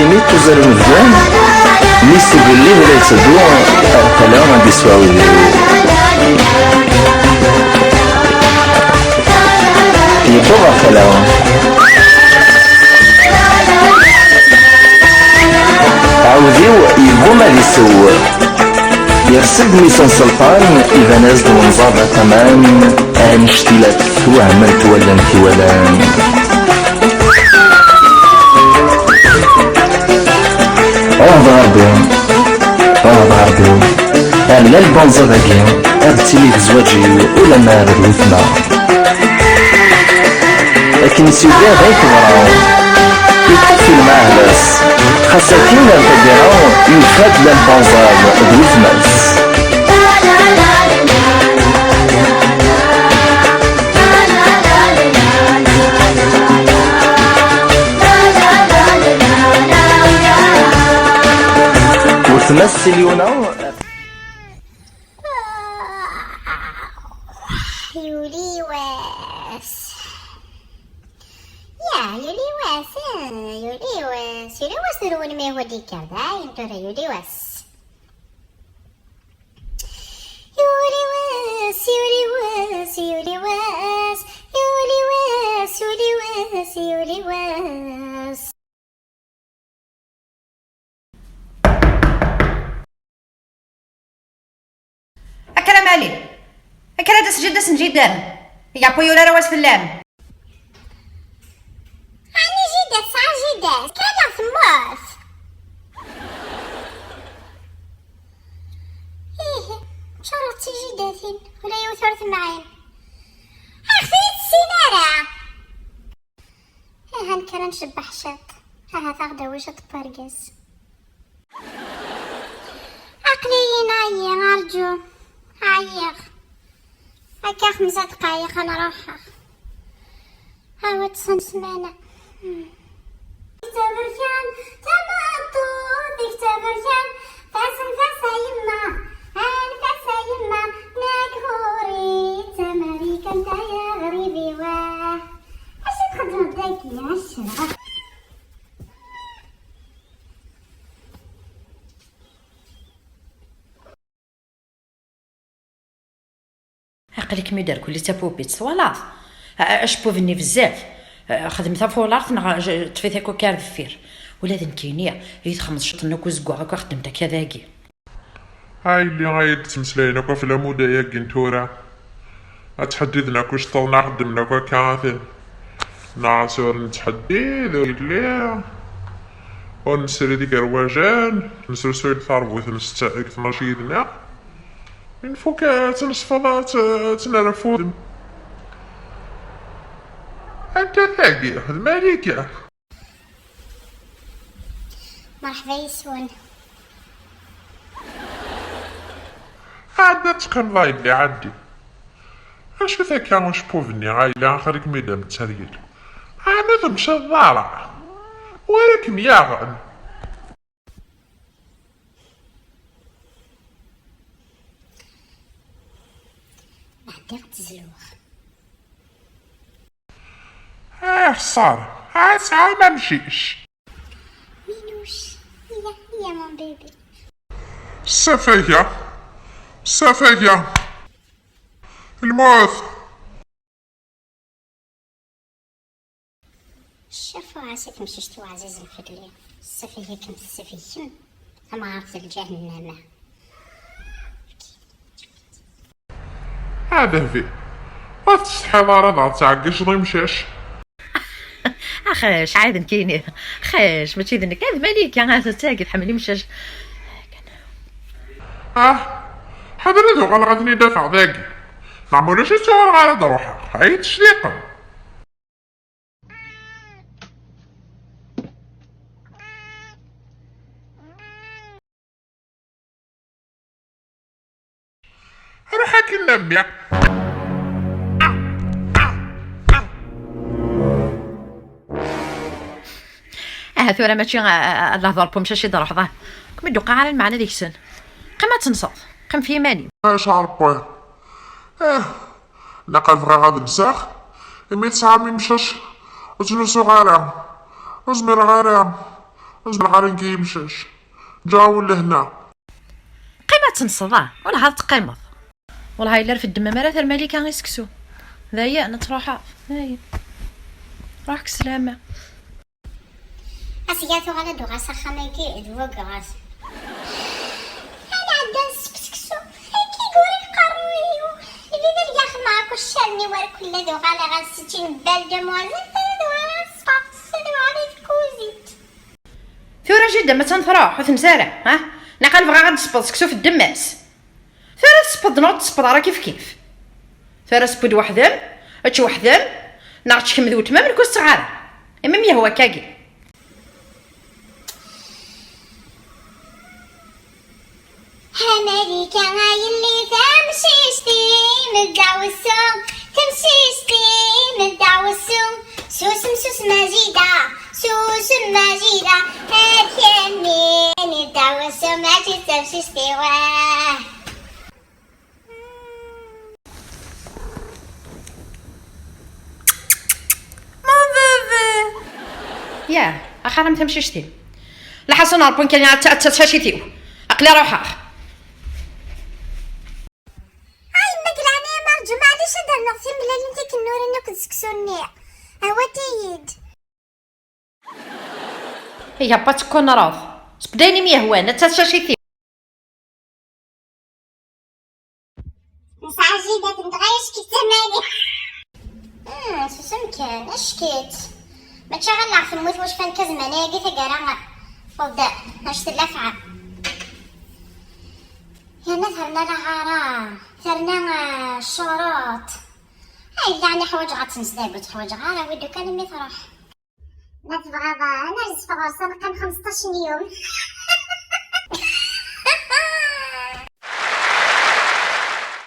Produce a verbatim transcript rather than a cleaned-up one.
Imi tuzal unebdu, mi s-ugellid la yetteddu, tala ad d-iswa wid-iw. Yewweḍ ɣer tala. Aɛudiw yegguma ad isew. Yers-d mi s-nselṭan, iban-as-d wenẓar d ataman, annect-ila twehhmen twala n tiwalan. Ɛuhdeɣ Ṛebbi, ɛuhdeɣ Ṛebbi, ala lbanza dagi, ad tili d zzwaǧ-iw ulamma d weltma. Akken s-yuga d ay teḍra, yeṭṭef i lmeɛhlas, xas akken ar taggara yufa-d la lbanza d weltma-s. Weltma-s Silyuna. Yuli wass. Ya, yuli wass, eh, yuli wass, yuli wass n unmi ur d-yekker, dayen tura yuli wass. Yuli wass, yuli wass, yuli wass, yuli wass, yuli wass, yuli wass. Akker a Mali, akker ad as-jidda-s n jiddan, yeɛqu yura ara wass fell-am. Ɛni jida tesɛa jida-s? Kra neɣ temmut? Ih, ččuṛent d tijidatin, ula yiwet ur temɛin. Ax-iyi-d tessin ara. Aha, nekk ara ncebbeḥ ciṭ. Ahat aɣ-d-awi ciṭ n wergaz. Aql-iyi ɛyiɣ, arǧu. Ɛyiɣ. Akka xemsa dqayeq ad n-ruḥeɣ. Awa ṭṭsen ssmana. Taberkan, tameṭṭut, deg taberkan, fasen fas a yemma, anef-as a yemma, nekk ɣur-i d tamarikant ay aɣrib-iw, ah. Acu txeddmeḍ dagi, a ccreɛ? Aql-ikem-id ar kulli d tapupit, twalaḍ? A-, acebbub-nni bezzaf. A-, xdem tafulart neɣ j-, ṭṭef-it akk akka ar deffir. Ula d nekkini, i txemmeḍ ciṭ n akk uzeggaɣ akk, xeddem-t akka dagi. A yelli, ay d-ttmeslayen akk ɣef lamuda-agi n tura. Ad ttḥeddiden akk iceṭṭiḍen, ad xeddmen akk akka, aten. Neɣ ur nettḥeddid, ur yelli, ur nesrid igerwajen, nesrusuy-d tarbut n ssetta deg tnac yid-neɣ. Mi nfuk, ad tt-nesfeḍ, ad tt-, ad tt-nerr afud. Anta tagi? D Malika. Merḥba yes-wen. Ɛeddi ad teqqimeḍ a yelli, ɛeddi. Acu-t akka ucebbub-nni a yelli, axir-ikem-id am tteryel? Ɛni ur temciḍeḍ ara? Wara kem-yaɣen. Ɛeddi ad tezluɣ. Ah, xṣar. Ah, tesɛam amcic. Minouche, iya, iya, mon bébé. Ssafageɣ. Ssafageɣ. Lmut. Ccaf uɛas i temcict-iw ɛzizen fell-i. Ssafageɣ-kem, ssafageɣ-kem. Tamɣart n lǧahennama. A Dehbi, ur tettsetḥiḍ ara dɣa tettɛeggiceḍ imcac? Axac, ɛad nekkini. Xac, mačči d nekk, d Malika, ah, tettagi tḥemmel imcac. Ah, ḥader ad uɣaleɣ ad ten-id-afeɣ dagi. Neɣ ma ulac, ad tuɣaleɣ ara d-ruḥeɣ. Ay tecliqem. Ruḥ akken a mmi. Aha tura mačči, a, a, a, d lehdur n wemcac i d-truḥeḍ, ah. Kem-id-uqaɛ ara lmeɛna deg-sen. Qqim ad tenseḍ. Qqim f yiman-im. Maca a Ṛebbi. Eh, naqal bɣiɣ ad gzeɣ, imi tesɛam imcac ur ttnusuɣ ara, ur zmireɣ ara Zemreɣ ara nekk yimcac. Ǧaw lehna. Qqim ad tenseḍ, ah, wellah ad teqqimeḍ. Wellah yella rfed ddemma ara terr Malika i seksu. Dayen, ad truḥeḍ. Dayen. Ruḥ k slama. Asya tuɣal ad d-uɣal s axxam-agi d wagɣas. Ad nɛeddi ad nesseww seksu. Akka i yura deg uqerruy-iw. Lbida deg axxam akk ccaren-iw ar kul ad uɣaleɣ ad sečč une belle demoiselle, ad uɣaleɣ ad sqerṭes, ad uɣaleɣ ad kuzit. Tura jidda ma-tt-an truḥ, ur tensa ara, ha? Naqal bɣaɣ ad d-tesbeḍ seksu f ddemma-s. Tura tesbeḍ neɣ ur tesbeḍ ara kif kif. Tura seww-d weḥd-m, ečč weḥd-m, neɣ ečč kemm d weltma-m, nekk ur setteɣ ara. Imi m-yehwa akkagi. A Malika, a yelli tamcict-im ddeɛwessu, tamcict-im ddeɛwessu. Susem, susem a jida, susem a jida, ad k-amin ddeɛwessu, mačči d tamcict-iw, ah. Mon bébé. Yah, axir am tamcict-im. Lḥasun n Ṛebbi kan ad ta-, ad tacacit-iw. Aql-i ruḥeɣ. Ay, ma deg leɛnaya-m, rǧu, maɛlic ad rnuɣ timellalin tikennurin akked seksu-nni. Awat-iyi-d. Ihi, pas tkunreḍ. Sbed ayen i m-yehwan, ad tacacit-iw. Nesɛa jida tenɣa-yac kif tamali. Hmm, susem kan, ackit. Mačči ɣelleɣ temmut wacfa n kazman-agi taggara. Ɣef-d, acu tella fɛa. Yerna terna laɣara, terna, ah, ccuruṭ. Ay, yeɛni ḥwaǧeɣ ad tenseḍ, ur tt-ḥwaǧeɣ ara, wid ukan imi truḥ. Ma tebɣiḍ, ah, ad nerzu ɣur-s, ad neqqim xemseṭṭac n yum.